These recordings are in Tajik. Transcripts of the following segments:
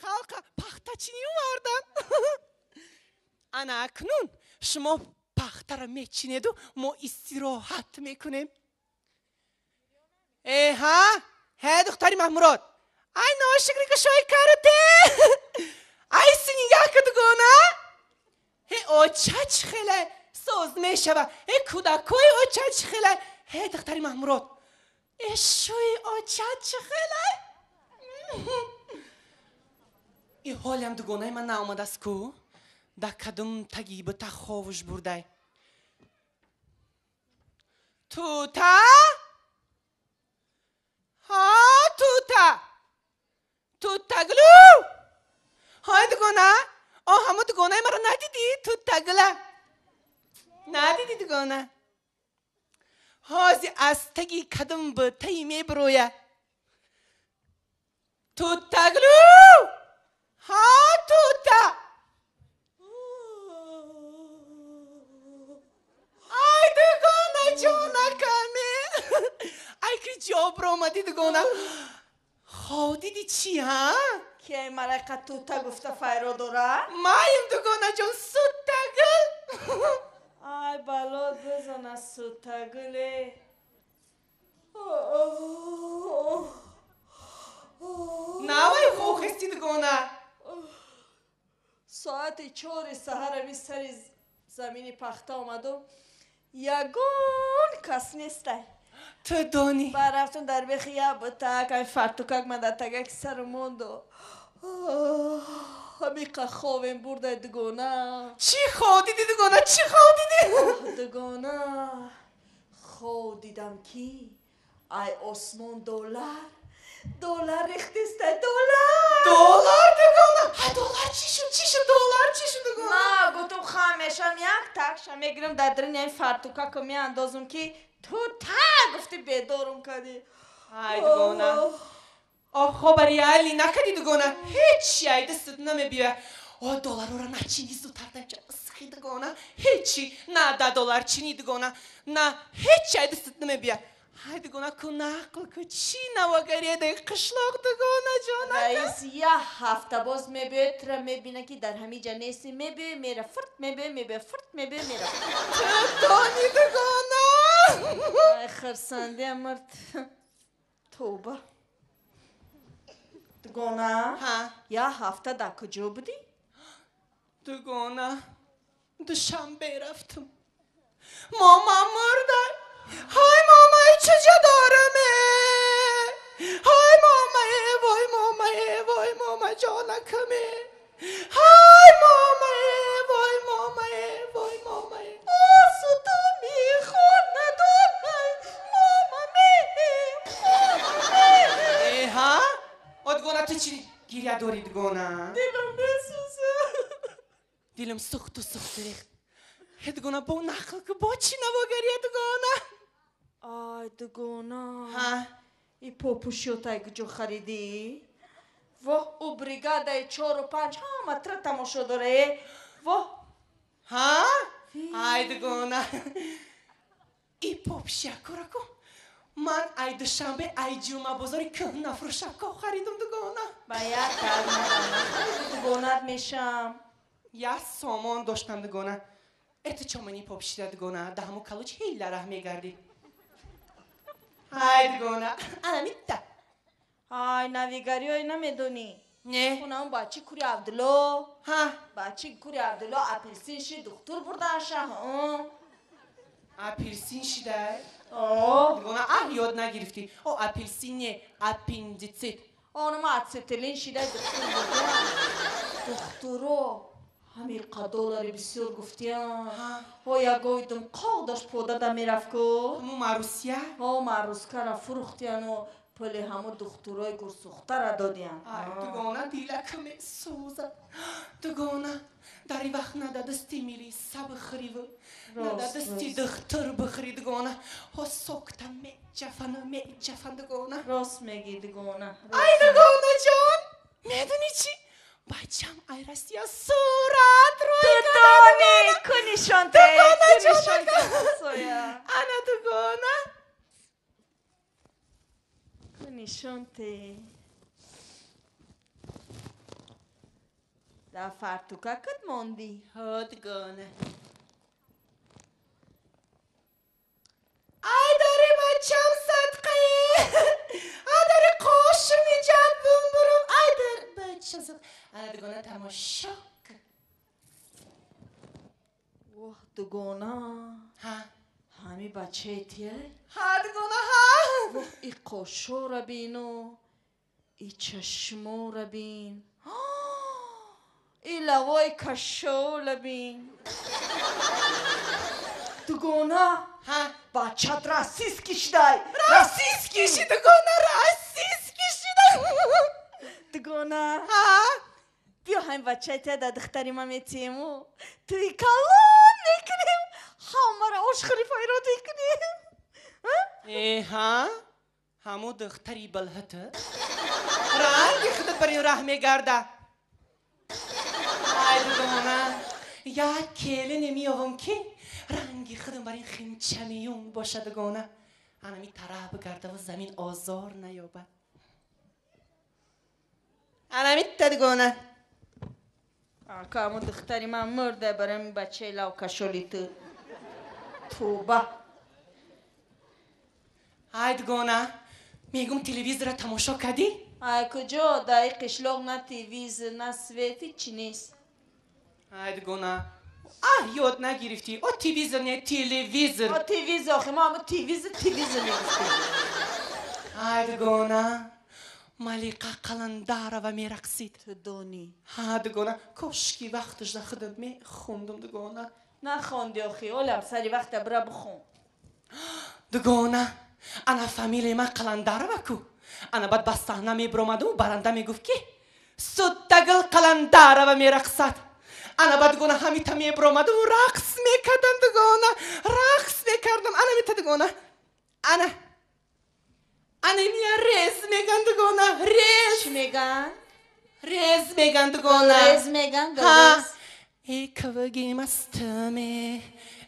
Халқа пахтачинӣ овардан. Ана акнун шумо пахтара мечинеду мо истироҳат мекунем. Э ҳа? Ҳе духтари Маҳмурод. Ай ношукри кушои карате. Ай синигаҳ ку дугона. Ҳе оча чӣ хеле соз мешава. Ҳе кӯдакои оча чӣ хеле. Ҳе духтари Маҳмурод. Э шӯи оча чӣ хеле. И ҳолиам дугонаи ман наомадааст ку. Да кадом таги бута ховуш бурдай. Тута? Ҳа, тута. Тутаглу. Ҳай дугона? О, ҳамо дугонаи маро надидӣ? Тутагла. Надидӣ дугона? Ҳози аз таги кадом бутаи мебироя. Тутаглу. Ҳа, тута. Ай дугона ҷонакаме. Ай ки ҷо биромадӣ дугона. Хов диди чӣ, ҳа? Ки ай малайка тута гуфта файро дора? Маем дугонаҷон, сутагул. Ай балот бизана сутагуле. Навай хохести дугона. Соати 4 саҳар ами сари замини пахта омаду ягон кас нестай. Ту донӣ. Ба рафтум дар бехи як бутак, ами фартукак ман дар тагаки сару монду. Ҳамиқа ховем бурдай дугона. Чӣ хов дидӣ дугона? Чӣ хов дидӣ? Дугона, хов дидам ки ай осмон доллар, доллар рехтистай, доллар. Доллар дугона? Ҳа доллар чӣ шуд? Чӣ шуд доллар? Чӣ шуд дугона? Ма гуфтум хам мешам як такша мегирам дар дарини ами фартукако меандозум ки ту та гуфти бедорум кардӣ. Ай дугона. О хоба реалӣ накардӣ дугона. Ҳечи ай дастат намебиёя. О долларора начинӣ зудтар даҷа схи дугона. Ҳечи на да доллар чинӣ дугона. На ҳечи ай дастат намебиёя. Ай дугона ку нақл ку чӣ навогаредаи қишлоқ дугона ҷонака. Раис як ҳафта боз мебиёяд, тура мебина ки дар ҳамин ҷа нестӣ, мебиёй мера фурт, мебиёй мебиёй фурт, мебиёй мера. Ту донӣ дугона. Ай хирсандия мард. Тавба. Дугона? Ҳа. Як ҳафта дар куҷо будӣ? Дугона, Душанбе рафтум. Мама мурда. Ҳай мамаи чиҷа дораме? Ҳай мамае, вой мамае, вой мама ҷонакаме. Ҳай мамае, вой мамае, вой мамае. Осудами хонадонай, мамаме, мамаме. Э ҳа? О дугона ту чӣ гиря дорӣ дугона? Дилам месӯзад. Дилам сӯхту сӯхту рехт. Ҳе дугона бо нақл ку бо чӣ навогария дугона? Ай дугона. Ҳа? И попӯшиётай куҷо харидӣ? Воҳ, ӯ бригадаи 4 у 5 ҳама тра тамошо дора, э? Воҳ. Ҳа? Ай дугона. И попшиякора ку. Ман ай Душанбе ай ҷума бозори кӯҳнафурӯшако харидум дугона. Ба як кар дугонат мешам. Як сомон доштам дугона. Э ту чомани попшида дугона, да ҳамо калуч ҳила раҳ мегардӣ. Ай дугона, ана митта. Ай навигариёй намедонӣ? Не. Унам бачи кури Абдулло. Ҳа. Бачи кури Абдулло апелсин ши духтур бурдаша. Апелсин шидай? О. Дугона, аҳ ёд нагирифтӣ. О апелсин не, аппендицит. Онама ацетилен шидай духтур бурда. Духтуро ҳамиқа доллари бисёр гуфтиям. Ҳо ягоидум қоқ дошт подада мерафт ку. Ҳамо Марусия? Ҳо Марускара фурӯхтияну пули ҳамо духтурои гурсӯхтара додиян. Ай дугона дилака месӯзад. Дугона дар ин вақт на да дасти милиса бихӯриву на да дасти духтур бихӯри дугона. Ҳо сокта меҷафану меҷафан дугона. Рост мегӣ дугона. Ай дугона ҷон, медонӣ чӣ? Бачам ай Россия сурат рӯй Тудони кунишонте, кунишонте. Ана дугона. Кунишонте. Да фартукакат монди? Ҳо, дугона. Ай дари бачам садқае! Ай дари қошум иҷад бумбурум! Ай дар бачам садқа! Ана дугона тамошо кун. Воҳ, дугона. Ҳа? Ҳами бачаи тия? Ҳа, дугона, ҳа! Воҳ, и қошора бину, и чашмора бин, и лавои кашола бин. Дугона, ҳа? Бачат российский шидай! Российский ши, дугона, российский шидай! Дугона, ҳа? Биё ҳамин бачаи тия дар духтари ман метиему, туи калон мекунем, ҳамаро ошхӯри файрод мекунем. Э, ҳа? Ҳаму духтари балҳата? Ранги худат бар ин раҳ мегарда. Ай, дугона, як келине меёвам ки ранги худам бар ин химчамиюн боша, дугона. Анами тараф бигардаву замин озор наёбад. Анамитта, дугона. Ака, ҳаму духтари ман мурда бар ҳамин бачаи лавкашоли ту. Тоба. Ай, дугона, мегум телевизора тамошо кардӣ? Ай, куҷо? Дар ин қишлоқ на телевизор, на свет, ҳичи нест. Ай, дугона, а ёд нагирифтӣ? О телевизор не, телевизор. О телевизор, охи мо ҳаму телевизор, телевизор мегуфтем. Ай, дугона, Малиқа Қаландарова мерақсид. Ту донӣ? Ҳа, дугона, кошки вақташ да худам мехондум, дугона. Нахонди охи, олам сари вақта бира бихон. Дугона, ана фамилияи ман Қаландарова ку. Ана баъд ба саҳна мебиромаду баранда мегуфт ки Суттагул Қаландарова мерақсад. Ана баъд, дугона, ҳамита мебиромаду рақс мекардам, дугона, рақс мекардам. Ана мита, дугона. Ана. Ана мия рез меган, дугона, рез. Чӣ меган? Рез меган, дугона. Рез меган, Ҳа. рез. Э кавги мастаме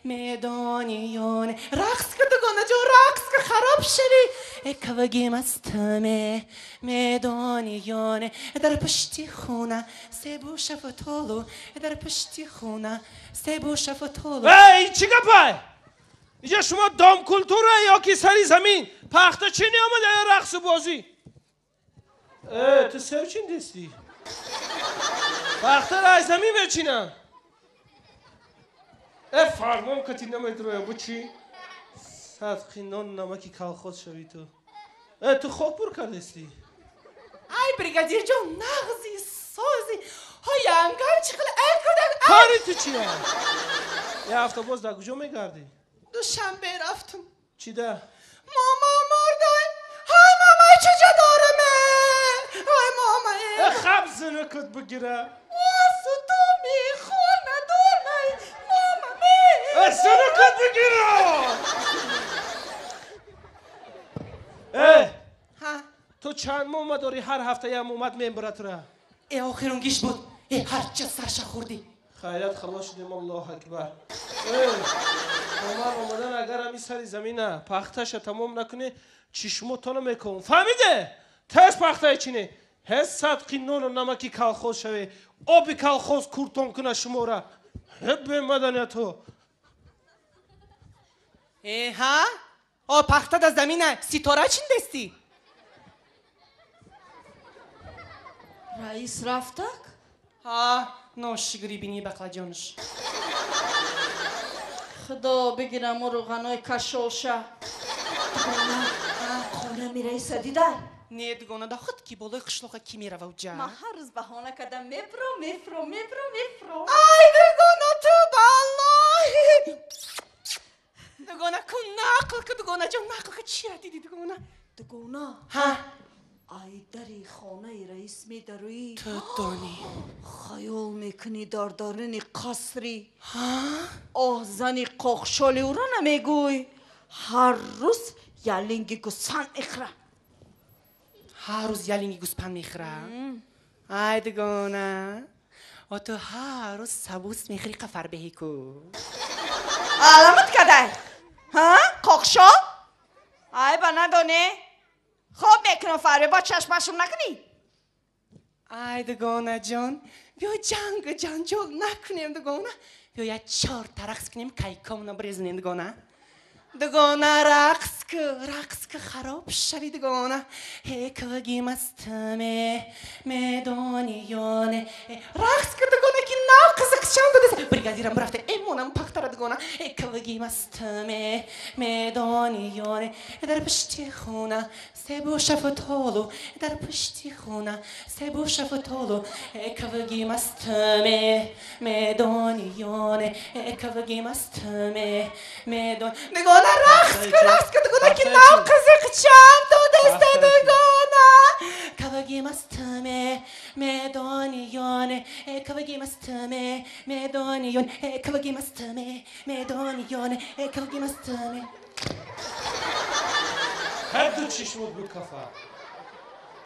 медониёне. Рақс ка, дугона ҷон, рақс ка, хароб шавӣ. Э кавги мастаме медониёне. Дар пушти хона себу шафтолу, дар пушти хона себу шафтолу. Эй, чӣ гапай? Инҷа шумо дом культура ё ки сари замин? Пахта чӣ неомада ё рақсу бозӣ? Э, ту сев чин дистӣ? Пахтаро аз замин мечинам. Э, фармон кати намедроя, бу чӣ? Садқи нон намаки колхоз шавӣ ту. Э, ту хок пур кардестӣ? Ай, бригадир ҷон, нағзи сози. Ҳо янгам чӣ хел, ай кӯдак, ай. Кори ту чия? Я ҳафта боз дар куҷо мегардӣ? Душанбе рафтум. Чӣ да? Мама мурдай. Ҳай, мамай чуҷа дораме? Ҳай, мамай. Э, хаб зинакат бигира. Сутуми хона донай, мама ме. Э, зинакат бигира! Э, Ҳа. ту чанд мома дорӣ ҳар ҳафта як момад мебара тура? Э, охирунгиш буд. Э, ҳарча сарша хӯрдӣ. Хайрат халос шудем, Аллоҳ акбар. Э, омар омадан агар ҳами сари замина пахташа тамом накунӣ, чишмотона мекунам. Фаҳмиде? Тез пахтаи чине. Ҳез садқи нону намаки колхоз шаве. Оби колхоз куртон куна шумора. Ҳе бемаданиятҳо. Э, ҳа? О, пахта да замина, ситора чиндестӣ? Раис рафтак? Ҳа, ношигри бини бақлаҷонш. Худо бигирам ӯ рӯғанои кашолша. Дугона, хонами раиса дидай? Не, дугона, да худ ки болои қишлоқа ки мерава уҷа? Ман ҳар рӯз баҳона кардам, мебро, мефро, мебро, мефро. Ай, дугона, ту баллоҳи! Дугона, ку нақл ку, дугона ҷон, нақл ку, чира дидӣ, дугона? Дугона, Ҳа? ай дари хонаи раис медароӣ. Ту донӣ. Хаёл мекунӣ дар даруни қасри. Ҳа? Оҳ, зани қоқшоли ӯро намегӯй. Ҳар рӯз ялинги гӯсфанд мехӯра. Ҳар рӯз ялинги гӯспанд мехӯра? Ай, дугона, о ту ҳар рӯз сабус мехӯри қафарбеҳӣ ку. Аламат кадай? Ҳа? Қоқшол? Ай, ба надоне? Хоб мекунам фарбе, бо чашмашум накунӣ? Ай дугона ҷон, биё ҷангу ҷанҷол накунем дугона. Биё як чорта рақс кунем, кайкомона бирезонем дугона. Дугона рақс ку, рақс ку, хароб шави дугона. Э каваги мастаме, медони ёне. Рақс ку дугона ки нав қизиқчам додест. Бригадирам рафта, э монам пахтара дугона. Э каваги мастаме, медони ёне. Дар пушти хона себу шафтолу, дар пушти хона себу шафтолу. Э каваги мастаме, медони ёне. Э каваги мастаме, медон. Дугона рақс ку, рақс ку дугона ки нав қизиқчам додест дугона. Каваги мастаме, медони ёне. Э каваги мастаме, медони ёне. Э каваги мастаме, медони ёне. Э каваги мастаме. Ҳар ду чишмот бикафа.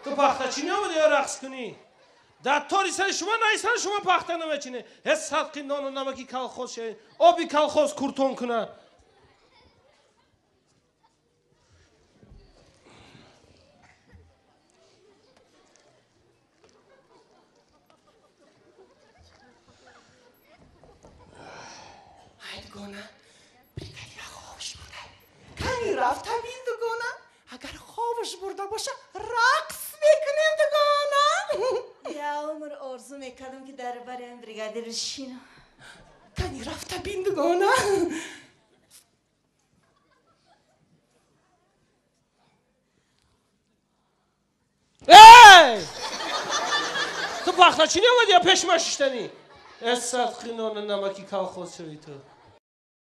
Ту пахтачинӣ омадӣ ё рақс кунӣ? Дар тори сари шумо найсар шумо пахта намечинӣ. Ҳеҷ садқи нону намаки колхоз шавед, оби колхоз куртон кунад. Ай дугона, бригадира хобаш бурда. Кани рафта бин дугона, агар хобаш бурда боша, рақс мекунем дугона. Я умр орзу мекардам ки дар бари ин бригадир бишинам. Кани рафта бин дугона. Эй! Ту пахтачинӣ омадӣ ё пеши ман шиштанӣ? Э садқи нону намаки колхоз шавӣ ту.